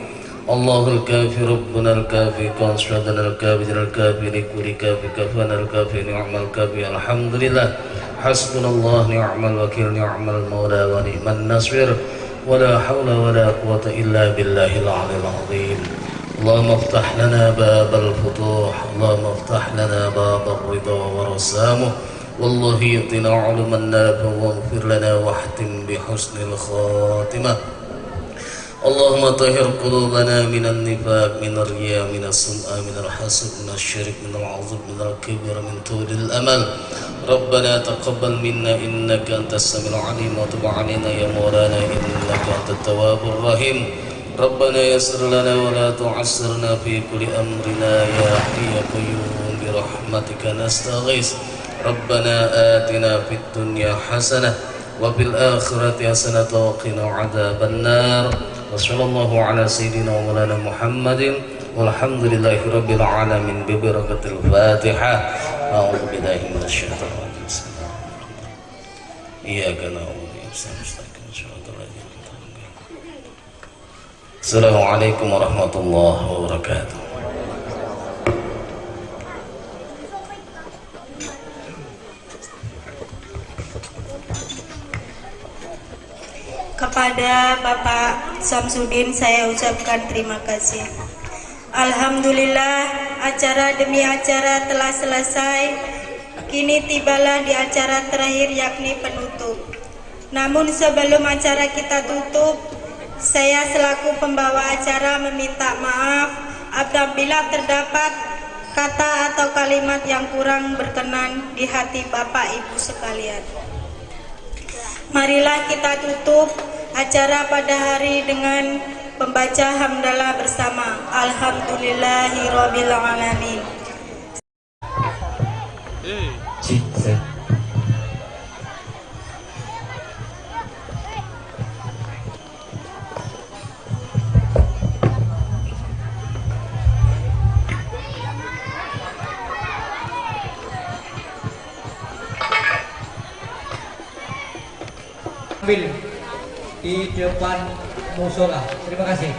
Allahul kafi rabbuna al-kafi qasradana al-kafi al-kafi likulli kafi kafana al-kafi ni'mal kafi. Alhamdulillah hasbunallah ni'mal wakil ni'mal maula wa ni'man nasir wa la hawla wa la quwwata illa billahil aliyil azim. Allahumma iftah lana babal futuh, Allahumma iftah lana babar ridha wa rasamuh, wallahi yu'tina 'ilman nafi'an waghfir lana wahtim bi husnil khatimah. Allahumma tahhir qulubana minan nifaq, minar riya, minas sum'a, minal hasad, minasy syirik, minal 'azab, minal kibr, min tulil amal. Rabbana taqabbal minna innaka antas samiul 'alim wa tub 'alaina ya maulana innaka antat tawwabur rahim. Rabbana yassir lana wa la tu'assirna fi kulli amrina ya hayyu ya qayyum bi rahmatika nastaghis. Rabbana atina fid dunya hasanah wa fil akhirati hasanah wa qina adzaban nar. Wa sallallahu ala sayyidina wa maulana Muhammadin walhamdulillahi rabbil alamin bi barakatil Fatihah. A'udzu billahi minasyaitonir rajim. Iyyaka na'budu wa iyyaka nasta'in. Assalamualaikum warahmatullahi wabarakatuh. Kepada Bapak Samsudin saya ucapkan terima kasih. Alhamdulillah, acara demi acara telah selesai. Kini tibalah di acara terakhir, yakni penutup. Namun sebelum acara kita tutup, saya selaku pembawa acara meminta maaf apabila terdapat kata atau kalimat yang kurang berkenan di hati Bapak Ibu sekalian. Marilah kita tutup acara pada hari dengan pembaca hamdalah bersama. Alhamdulillahirabbil alamin. Ambil di depan musola. Terima kasih.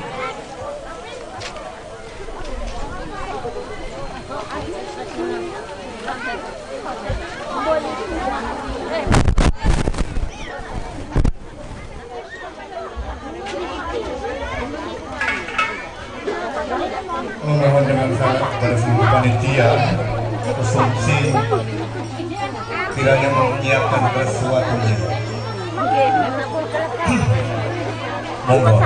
Memohon dengan sangat kepada seluruh panitia konsumsi kiranya menyiapkan sesuatunya. Monggo.